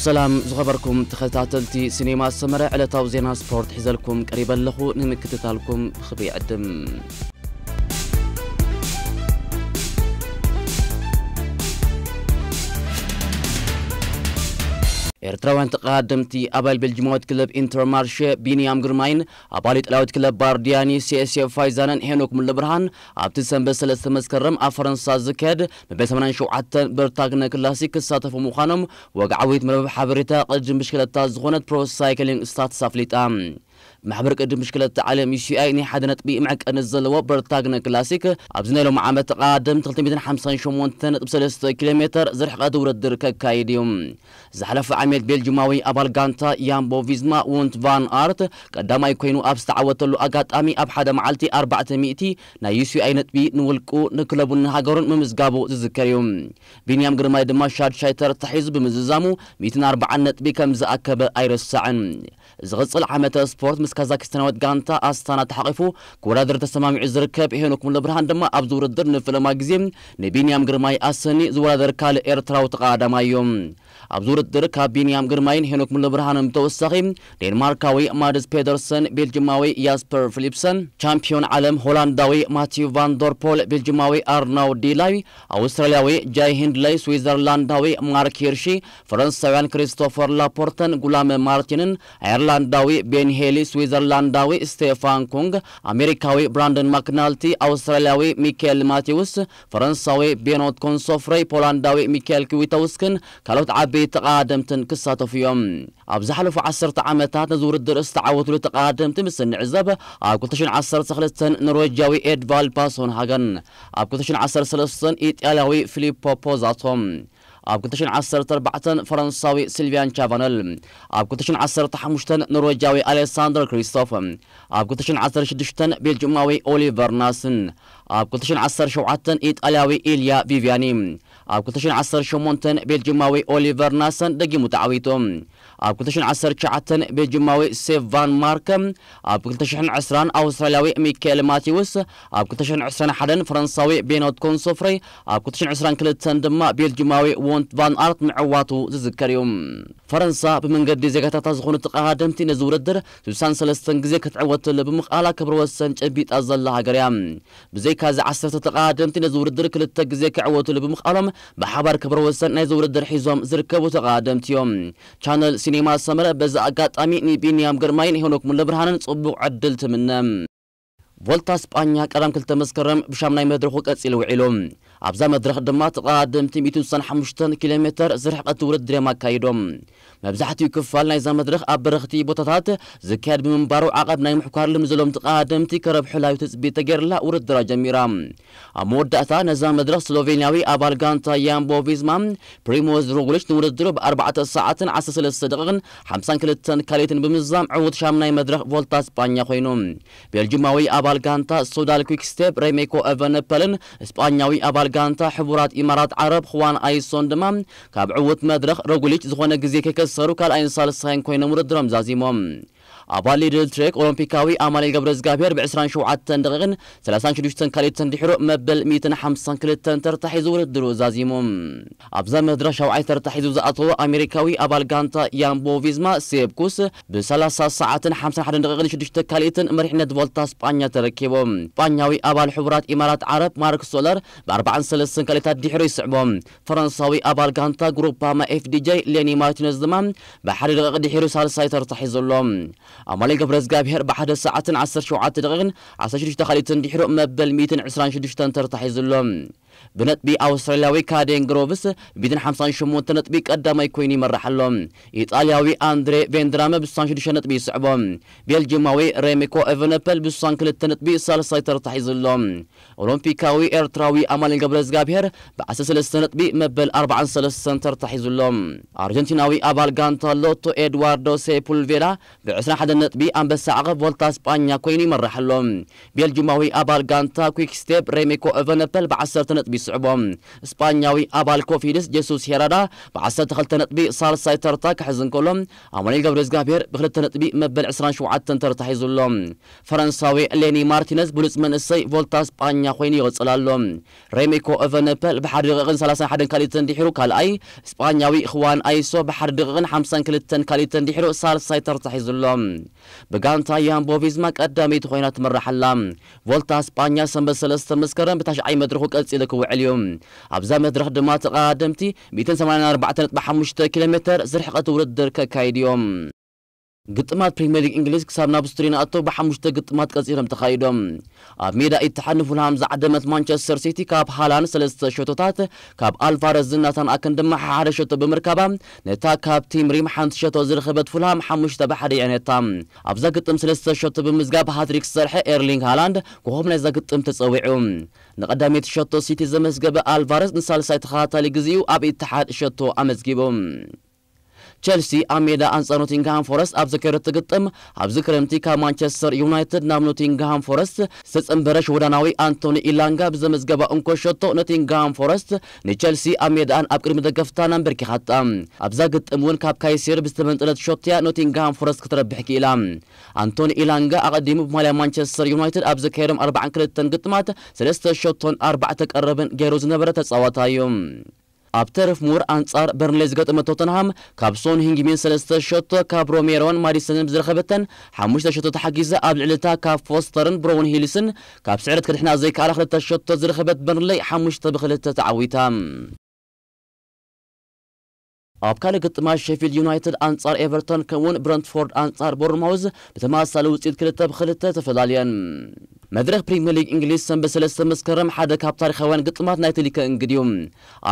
ሰላም ዝኸበርኩም ተኸታተልቲ ሲኔማ ሰመረ፣ ዕለታዊ ዜና ስፖርት ሒዘልኩም ቀሪበ ኣለኹ። ንምክትታልኩም ብኽብሪ ይዕድም። ኤርትራውያን ተቐዳደምቲ ኣባል ቤልጂማዊት ክለብ ኢንተርማርሼ ቢንያም ግርማይን ኣባል ኢጣልያዊት ክለብ ባርዲያኒ ሴሴ ፋይዛነን ሄኖክ ሙለብርሃን ኣብቲ ሰንበት ሰለስተ መስከረም ኣብ ፈረንሳ ዝካየድ መበል ሰማንያን ሸውዓተን በርታግነ ክላሲክ ክሳተፉ ምዃኖም ወግዓዊት መርበብ ሓበሬታ ቅድድም ብሽክለታ ዝኾነት ፕሮ ሳይክሊንግ ስታትስ ኣፍሊጣ። ማሕበር ቅድድም ብሽክለታ ዓለም ዩ ሲ ኣይ ናይ ሓደ ነጥቢ መዕቀኒ ዘለዎ በርታግነ ክላሲክ ኣብዚ ናይ ሎም ዓመት ተቐዳደምቲ ክልተ ሚእትን ሓምሳን ሸሞንተ ነጥቢ ሰለስተ ኪሎ ሜተር ዝርሕቐት ውድድር ከካይድ እዩ። ዝሓለፈ ዓመት ቤልጂማዊ ኣባል ጋንታ ያምቦ ቪዝማ ውንት ቫን ኣርት ቀዳማይ ኮይኑ ኣብ ዝተዓወተሉ ኣጋጣሚ ኣብ ሓደ መዓልቲ ኣርባዕተ ሚእቲ ናይ ዩ ሲ ኣይ ነጥቢ ንውልቁ ንክለቡን ንሃገሩን ምምዝጋቡ ዝዝከር እዩ። ቢንያም ግርማይ ድማ ሻድሻይ ተርታ ሒዙ ብምዝዛሙ ሚእትን ኣርባዓን ነጥቢ ከም ዝኣከበ ኣይረሳዕን። ዝቕጽል ዓመተ ስፖርት ምስ ካዛክስታናዊት ጋንታ ኣስታና ተሓቒፉ ክወዳደር ተሰማሚዑ ዝርከብ ሄኖክ ሙለብርሃን ድማ ኣብዚ ውድድር ንፈለማ ግዜ ንቢንያም ግርማይ ኣሰኒ ዝወዳደር ካልእ ኤርትራዊ ተቐዳዳማይ እዩ። ኣብዚ ውድድር ካብ ቢንያም ግርማይን ሄኖክ ሙለብርሃንን ብተወሳኺ ዴንማርካዊ ማድስ ፔደርሰን፣ ቤልጅማዊ ያስፐር ፊሊፕሰን፣ ቻምፒዮን ዓለም ሆላንዳዊ ማቲው ቫን ዶር ፖል፣ ቤልጅማዊ ኣርናው ዲላይ፣ ኣውስትራልያዊ ጃይ ሂንድለይ፣ ስዊዘርላንዳዊ ማርክ ሂርሺ፣ ፈረንሳውያን ክሪስቶፈር ላፖርተን ጉላመ ማርቲንን፣ ኣየርላንዳዊ ቤን ሄሊ፣ ስዊዘርላንዳዊ ስቴፋን ኩንግ፣ ኣሜሪካዊ ብራንደን ማክናልቲ፣ ኣውስትራልያዊ ሚካኤል ማቴውስ፣ ፈረንሳዊ ቤኖት ኮንሶፍረይ፣ ፖላንዳዊ ሚካኤል ክዊተውስክን ካልኦት ዓበይቲ ተቐዳደምትን ክሳተፉ እዮም። ኣብ ዝሓለፉ ዓሰርተ ዓመታት ነዚ ውድድር ዝተዓወትሉ ተቐዳደምቲ ምስ እንዕዘብ፣ ኣብ ክልተ ሽሕን ዓሰርተ ክልተን ኖርዌጃዊ ኤድቫልድ ፓሶን ሃገን፣ ኣብ ክልተ ሽሕን ዓሰርተ ሰለስተን ኢጣልያዊ ፊሊፖ ፖዛቶ፣ ኣብ ክልተ ሽሕን ዓሰርተ ኣርባዕተን ፈረንሳዊ ሲልቪያን ቻቫነል፣ ኣብ ክልተ ሽሕን ዓሰርተ ሓሙሽተን ኖርዌጃዊ ኣሌሳንደር ክሪስቶፍ፣ ኣብ ክልተ ሽሕን ዓሰርተ ሽዱሽተን ቤልጅማዊ ኦሊቨር ናስን፣ ኣብ ክልተ ሽሕን ዓሰርተ ሸውዓተን ኢጣልያዊ ኢልያ ቪቪያኒ፣ ኣብ ክልተ ሽሕን ዓሰርተ ሸሞንተን ቤልጅማዊ ኦሊቨር ናሰን ደጊሙ ተዓዊቱ። ኣብ ክልተ ሽሕን ዓሰርተ ትሽዓተን ቤልጅማዊ ሴፕ ቫን ማርከ፣ ኣብ ክልተ ሽሕን ዕስራን ኣውስትራልያዊ ሚካኤል ማቴውስ፣ ኣብ ክልተ ሽሕን ዕስራን ሓደን ፈረንሳዊ ቤኖት ኮንሶፍረይ፣ ኣብ ክልተ ሽሕን ዕስራን ክልተን ድማ ቤልጅማዊ ዎንት ቫን ኣርት ምዕዋቱ ዝዝከር እዩ። ፈረንሳ ብመንገዲ ዜጋታታ ዝኾኑ ተቐዳደምቲ ነዚ ውድድር ስሳን ሰለስተን ግዜ ክትዕወተሉ ብምኽኣላ ክብረ ወሰን ጨቢጣ ዘላ ሃገር እያ። ብዘይካ እዚ ዓሰርተ ተቐዳደምቲ ነዚ ውድድር ክልተ ግዜ ክዕወትሉ ብምኽኣሎም ብሓባር ክብረ ወሰን ናይዚ ውድድር ሒዞም ዝርከቡ ተቐዳደምቲ እዮም። ቻነል ሲኔማ ሰመረ በዚ ኣጋጣሚ ንቢንያም ግርማይን ሄኖክ ሙለብርሃንን ጽቡቕ ዕድል ትምነ። ቮልታ ስጳኛ ቀዳም ክልተ መስከረም ብሻምናይ መድረኹ ቀጺሉ ውዒሉ። ኣብዛ መድረኽ ድማ ተቐዳደምቲ ሚእትን ስሳን ሓሙሽተን ኪሎ ሜተር ዝርሕቐት ውድድር እዮም ኣካይዶም። መብዛሕትኡ ክፋል ናይዛ መድረኽ ኣብ በረኽቲ ቦታታት ዝካየድ ብምንባሩ ዓቐብ ናይ ምሕኳር ልምዲ ዘለዎም ተቐዳደምቲ ከረብሑላ እዩ ትጽቢት ተገይርላ ውድድራ ጀሚራ። ኣብ መወዳእታ ነዛ መድረኽ ስሎቬንያዊ ኣባል ጋንታ ያምቦ ቪዝማ ፕሪሞዝ ሮግሊች ንውድድሩ ብኣርባዕተ ሰዓትን ዓሰርተ ሰለስተ ደቂቕን ሓምሳን ክልተን ካልኢትን ብምዝዛም ዕዉት ሻምናይ መድረኽ ቮልታ ስጳኛ ኮይኑ። ቤልጅማዊ ኣባል ጋንታ ሶዳል ኲክስቴፕ ሬሜኮ ኤቨነፐልን ስጳኛዊ ኣባል ጋንታ ሕቡራት ኢማራት ዓረብ ኹዋን ኣይሶን ድማ ካብ ዕዉት መድረኽ ሮግሊች ዝኾነ ግዜ ከይከሰሩ ካልኣይን ሳልሳይን ኮይኖም ውድድሮም ዛዚሞም። ኣባል ሊድል ትሬክ ኦሎምፒካዊ ኣማኑኤል ገብረ እግዚኣብሔር ብ ዕስራን ሸውዓተን ደቂቕን ሰላሳን ሽዱሽተን ካልኢትን ድሕሩ መበል ሚእትን ሓምሳን ክልተን ተርታ ሒዙ ውድድሩ ዛዚሙ። ኣብዛ መድረኽ ሻውዓይ ተርታ ሒዙ ዝኣተወ ኣሜሪካዊ ኣባል ጋንታ ያምቦ ቪዝማ ሴፕ ኩስ ብ ሰላሳ ሰዓትን ሓምሳን ሓደን ደቂቕን ሽዱሽተ ካልኢትን መሪሕነት ቮልታ ስጳኛ ተረኪቡ። ስጳኛዊ ኣባል ሕቡራት ኢማራት ዓረብ ማርክ ሶለር ብ ኣርባዓን ሰለስተን ካልኢታት ድሕሩ ይስዕቦ። ፈረንሳዊ ኣባል ጋንታ ግሩፓማ ኤፍ ዲ ጄ ሌኒ ማርቲነዝ ድማ ብሓደ ደቂቕ ድሒሩ ሳልሳይ ተርታ ሒዙ ኣሎ። ኣማኑኤል ገብረ እግዚኣብሔር ብሓደ ሰዓትን ዓሰርተ ሸውዓተ ደቂቕን ዓሰርተ ሽዱሽተ ካልኢትን ድሒሩ መበል ሚእትን ዕስራን ሽዱሽተን ተርታ ሒዙ ኣሎ። ብነጥቢ ኣውስትራልያዊ ካዴን ግሮቭስ ብ ሚእትን ሓምሳን ሸሞንተ ነጥቢ ቀዳማይ ኮይኑ ይመርሕ ኣሎ። ኢጣልያዊ ኣንድሬ ቬንድራመ ብ ስሳን ሽዱሽተ ነጥቢ ይስዕቦ። ቤልጅማዊ ሬሚኮ ኤቨነፐል ብ ስሳን ክልተ ነጥቢ ሳልሳይ ተርታ ሒዙ ኣሎ። ኦሎምፒካዊ ኤርትራዊ ኣማኑኤል ገብረ እግዚኣብሔር ብ ዓሰርተ ሰለስተ ነጥቢ መበል ኣርባዓን ሰለስተን ተርታ ሒዙ ኣሎ። ኣርጀንቲናዊ ኣባል ጋንታ ሎቶ ኤድዋርዶ ሴፑልቬራ ብ ዕስራን ሓደን ነጥቢ ኣንበሳ ዓቐብ ቮልታ ስጳኛ ኮይኑ ይመርሕ ኣሎ። ቤልጅማዊ ኣባል ጋንታ ኲክ ስቴፕ ሬሜኮ ኤቨነፐል ብ ዓሰርተ ነጥቢ ነጥቢ ይስዕቦ። ስጳኛዊ ኣባል ኮፊድስ ጀሱስ ሄራዳ ብ12 ነጥቢ ሳልሳይ ተርታ ክሕዝ እንከሎ፣ ኣማኑኤል ገብረ እግዚኣብሔር ብክልተ ነጥቢ መበል ዕስራን ሸውዓተን ተርታ ሒዙ ኣሎ። ፈረንሳዊ ሌኒ ማርቲነዝ ብሉጽ መንእሰይ ቮልታ ስጳኛ ኮይኑ ይቕጽል ኣሎ። ሬሚኮ ኤቨነፐል ብሓደ ደቂቕን ሰላሳን ሓደን ካልኢትን ድሒሩ ካልኣይ፣ ስጳኛዊ ኽዋን ኣይሶ ብሓደ ደቂቕን ሓምሳን ክልተን ካልኢትን ድሒሩ ሳልሳይ ተርታ ሒዙ ኣሎ። ብጋንታ ያምቦ ቪዝማ ቀዳመይቲ ኮይና ትምራሕ ኣላ። ቮልታ ስጳኛ ሰንበት ሰለስተ መስከረም ብታሽዓይ መድረኹ ቀጺሉ ክውዕል እዩ። ኣብዛ መድረኽ ድማ ተቐዳደምቲ ሚእትን ሰማንያን ኣርባዕተን ነጥቢ ሓሙሽተ ኪሎ ሜተር ዝርሕቐት ውድድር ከካይድ እዮም። ግጥማት ፕሪምየር ሊግ እንግሊዝ ክሳብ ናብ ስቱዲዮ ንኣቶ ብሓሙሽተ ግጥማት ቀጺሎም ተኻይዶም። ኣብ ሜዳ ኢትሓድ ንፉልሃም ዝዓደመት ማንቸስተር ሲቲ ካብ ሃላንድ ሰለስተ ሸቶታት፣ ካብ ኣልቫረዝ ናታን ኣክን ድማ ሓደ ሸቶ ብምርካባ ነታ ካብ ቲም ሪም ሓንቲ ሸቶ ዝረኸበት ፉልሃም ሓሙሽተ ብሓደ የዕነታ። ኣብዛ ግጥም ሰለስተ ሸቶ ብምዝጋብ ሃትሪክ ዝሰርሐ ኤርሊንግ ሃላንድ ኮኾብ ናይዛ ግጥም ተጸዊዑ። ንቐዳመይቲ ሸቶ ሲቲ ዘመዝገበ ኣልቫረዝ ንሳልሳይ ተኸታታሊ ግዜኡ ኣብ ኢትሓድ ሸቶ ኣመዝጊቡ። ቸልሲ ኣብ ሜዳ ኣንጻር ኖቲንግሃም ፎረስት ኣብ ዘካየዶ ትግጥም፣ ኣብዚ ክረምቲ ካብ ማንቸስተር ዩናይትድ ናብ ኖቲንግሃም ፎረስት ዝተጸንበረ ሽወዳናዊ ኣንቶኒ ኢላንጋ ብዘመዝገባ እንኮ ሸቶ ኖቲንግሃም ፎረስት ንቸልሲ ኣብ ሜዳኣን ኣብ ቅድሚ ደገፍታን ኣንበርኪኻታ። ኣብዛ ግጥም እውን ካብ ካይሴዶ ብዝተመንጠለት ሸቶያ ኖቲንግሃም ፎረስት ክትረብሕ ክኢላ። ኣንቶኒ ኢላንጋ ኣቐዲሙ ብማልያ ማንቸስተር ዩናይትድ ኣብ ዘካየዶም ኣርባዓን ክልተን ግጥማት ሰለስተ ሸቶን ኣርባዕተ ቀረብን ገይሩ ዝነበረ ተጻዋታይ እዩ። ኣብ ተርፍ ሙር ኣንጻር በርንሌ ዝገጠመ ቶተንሃም ካብ ሶን ሂንግሚን ሰለስተ ሸቶ፣ ካብ ሮሜሮን ማዲሰንን ብዝረኸበተን ሓሙሽተ ሸቶ ተሓጊዘ ኣብ ልዕሊታ ካብ ፎስተርን ብሮውን ሂልስን ካብ ስዕረት ክድሕና ዘይከኣላ ክልተ ሸቶ ዝረኸበት በርንሌ ሓሙሽተ ብክልተ ተዓዊታ። ኣብ ካልእ ግጥማት ሼፊልድ ዩናይትድ ኣንጻር ኤቨርተን ከምኡውን ብረንትፎርድ ኣንጻር ቦርንማውዝ ብተመሳሳሊ ውጽኢት ክልተ ብክልተ ተፈላልየን። መድረኽ ፕሪምየር ሊግ እንግሊዝ ሰንበት ሰለስተ መስከረም ሓደ ካብ ታሪኻውያን ግጥማት ናይቲ ሊከ እንግድ እዩ።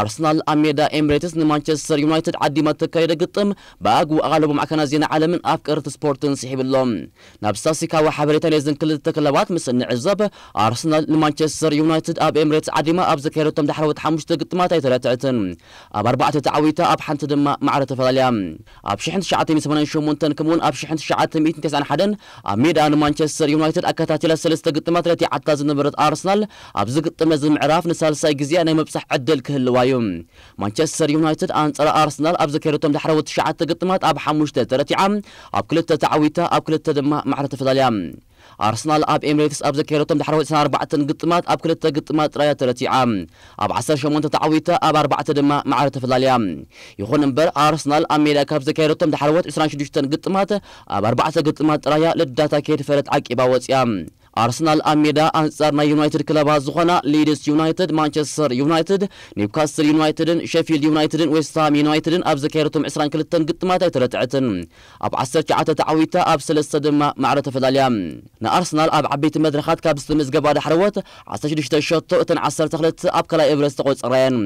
ኣርሰናል ኣብ ሜዳ ኤምሬትስ ንማንቸስተር ዩናይትድ ዓዲማ እተካየደ ግጥም ብኣግኡ ኣቓልቦ ማዕከናት ዜና ዓለምን ኣፍቀርቲ ስፖርትን ስሒቡ ኣሎ። ናብ ስታስቲካዊ ሓበሬታ ናይዘን ክልተ ክለባት ምስ እንዕዘብ፣ ኣርሰናል ንማንቸስተር ዩናይትድ ኣብ ኤምሬትስ ዓዲማ ኣብ ዘካየደቶም ዳሕረዎት ሓሙሽተ ግጥማት ኣይተረትዐትን። ኣብ ኣርባዕተ ተዓዊታ ኣብ ሓንቲ ድማ ማዕረ ተፈላለያ። ኣብ ሽሕን ትሽዓተ ሚእትን ሰማንያን ሸሞንተን ከምኡውን ኣብ ሽሕን ትሽዓተ ሚእትን ተስዓን ሓደን ኣብ ሜዳ ንማንቸስተር ዩናይትድ ኣከታቲላ ሰለስተ ግጥማት ረቲዓታ ዝነበረት ኣርሰናል ኣብዚ ግጥም እዚ ምዕራፍ ንሳልሳይ ግዜ ናይ ምብጻሕ ዕድል ክህልዋ እዩ። ማንቸስተር ዩናይትድ ኣንጻር ኣርሰናል ኣብ ዘካየደቶም ዳሕረዎት ትሽዓተ ግጥማት ኣብ ሓሙሽተ ተረቲዓ፣ ኣብ ክልተ ተዓዊታ፣ ኣብ ክልተ ድማ ማዕረ ተፈላልያ። ኣርሰናል ኣብ ኤምሬትስ ኣብ ዘካየደቶም ዳሕረዎት ዕስራን ኣርባዕተን ግጥማት ኣብ ክልተ ግጥማት ጥራያ ተረቲዓ፣ ኣብ ዓሰርተ ሸሞንተ ተዓዊታ፣ ኣብ ኣርባዕተ ድማ ማዕረ ተፈላልያ። ይኹን እምበር ኣርሰናል ኣብ ሜዳ ካብ ዘካየደቶም ዳሕረዎት ዕስራን ሽዱሽተን ግጥማት ኣብ ኣርባዕተ ግጥማት ጥራያ ልዳታ ከይድፈረት ዓቂባ ወጽያ። ኣርሰናል ኣብ ሜዳ ኣንጻር ናይ ዩናይትድ ክለባት ዝኾና ሊድስ ዩናይትድ፣ ማንቸስተር ዩናይትድ፣ ኒውካስትል ዩናይትድን ሼፊልድ ዩናይትድን ዌስትሃም ዩናይትድን ኣብ ዘካየደቶም ዕስራን ክልተን ግጥማት ኣይተረትዐትን። ኣብ ዓሰርተ ትሽዓተ ተዓዊታ ኣብ ሰለስተ ድማ ማዕረ ተፈላልያ። ንኣርሰናል ኣብ ዓበይቲ መድረኻት ካብ ዝተመዝገባ ዳሕረዎት ዓሰርተ ሽዱሽተ ሸቶ እተን ዓሰርተ ክልተ ኣብ ካልኣይ እብረ ዝተቖጸራ እየን።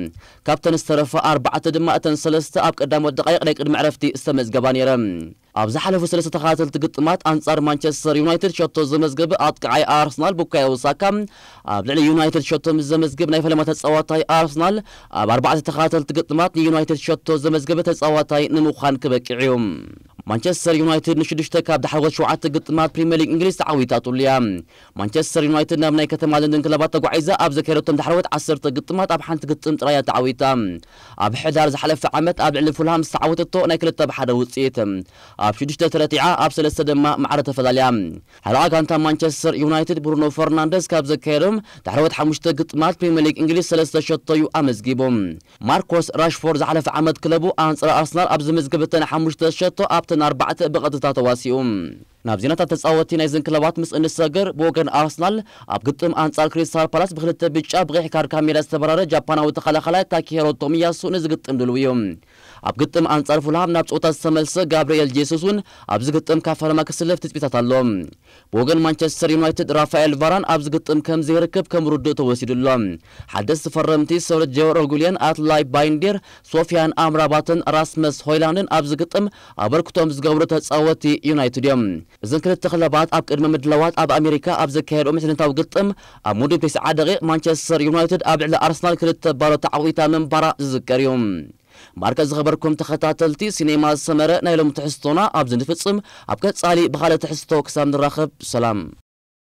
ካብተን ዝተረፋ ኣርባዕተ ድማ እተን ሰለስተ ኣብ ቀዳሞት ደቃይቕ ናይ ቅድሚ ዕረፍቲ ዝተመዝገባ ነይረን። ኣብ ዝሓለፉ ሰለስተ ተኸታተልቲ ግጥማት ኣንጻር ማንቸስተር ዩናይትድ ሸቶ ዘመዝገበ ኣጥቃዓይ ኣርሰናል ቡካዮ ሳካ ኣብ ልዕሊ ዩናይትድ ሸቶ ምስ ዘመዝግብ ናይ ፈለማ ተጻዋታይ ኣርሰናል ኣብ ኣርባዕተ ተኸታተልቲ ግጥማት ንዩናይትድ ሸቶ ዘመዝገበ ተጻዋታይ ንምዃን ክበቅዕ እዩ። ማንቸስተር ዩናይትድ ንሽዱሽተ ካብ ዳሕረዎት ሸውዓተ ግጥማት ፕሪምየር ሊግ እንግሊዝ ተዓዊታትሉ እያ። ማንቸስተር ዩናይትድ ናብ ናይ ከተማ ለንደን ክለባት ተጓዒዛ ኣብ ዘካየደቶም ዳሕረዎት ዓሰርተ ግጥማት ኣብ ሓንቲ ግጥም ጥራይ እያ ተዓዊታ። ኣብ ሕዳር ዝሓለፈ ዓመት ኣብ ልዕሊ ፉልሃም ዝተዓወተቶ ናይ ክልተ ብሓደ ውጽኢት፣ ኣብ ሽዱሽተ ተረቲዓ ኣብ ሰለስተ ድማ ማዕረ ተፈላልያ። ሓለቓ ጋንታ ማንቸስተር ዩናይትድ ብሩኖ ፈርናንደዝ ካብ ዘካየዶም ዳሕረዎት ሓሙሽተ ግጥማት ፕሪምየር ሊግ እንግሊዝ ሰለስተ ሸቶ እዩ ኣመዝጊቡ። ማርኮስ ራሽፎርድ ዝሓለፈ ዓመት ክለቡ ኣንጻር ኣርሰናል ኣብ ዘመዝገበተን ሓሙሽተ ሸቶ ኣብተን ኣርባዕተ ብቐጥታ ተዋሲኡ። ናብ ዜናታት ተጻወቲ ናይዘን ክለባት ምስ እንሰግር፣ ብወገን ኣርሰናል ኣብ ግጥም ኣንጻር ክሪስታል ፓላስ ብክልተ ብጫ ብቐይሕ ካርድ ካብ ሜዳ ዝተበራረ ጃፓናዊ ተኸላኻላይ ታኪሄሮ ቶሚያሱ ነዚ ግጥም ድልው እዩ። ኣብ ግጥም ኣንጻር ፉልሃም ናብ ጸወታ ዝተመልሰ ጋብርኤል ጄሱስ እውን ኣብዚ ግጥም ካብ ፈለማ ክስለፍ ትጽቢታት ኣሎ። ብወገን ማንቸስተር ዩናይትድ ራፋኤል ቫራን ኣብዚ ግጥም ከም ዘይርክብ ከም ርዱእ ተወሲዱ ኣሎ። ሓደስቲ ፈረምቲ ሰርጂዮ ሮጉልዮን ኣትላይ ባይንዴር፣ ሶፊያን ኣምራባትን ራስመስ ሆይላንድን ኣብዚ ግጥም ኣበርክቶም ዝገብሩ ተጻወቲ ዩናይትድ እዮም። እዘን ክልተ ክለባት ኣብ ቅድመ ምድላዋት ኣብ ኣሜሪካ ኣብ ዘካየድኦ ምሕዝነታዊ ግጥም ኣብ ምዱብ ተስዓ ደቂቕ ማንቸስተር ዩናይትድ ኣብ ልዕሊ ኣርሰናል ክልተ ባዶ ተዓዊታ ምንባራ ዝዝከር እዩ። ማርከ ዝኸበርኩም ተኸታተልቲ ሲኔማ ሰመረ ናይ ሎም ትሕዝቶና ኣብዚ ንፍጽም። ኣብ ቀጻሊ ብኻልእ ትሕዝቶ ክሳብ ንራኸብ ሰላም።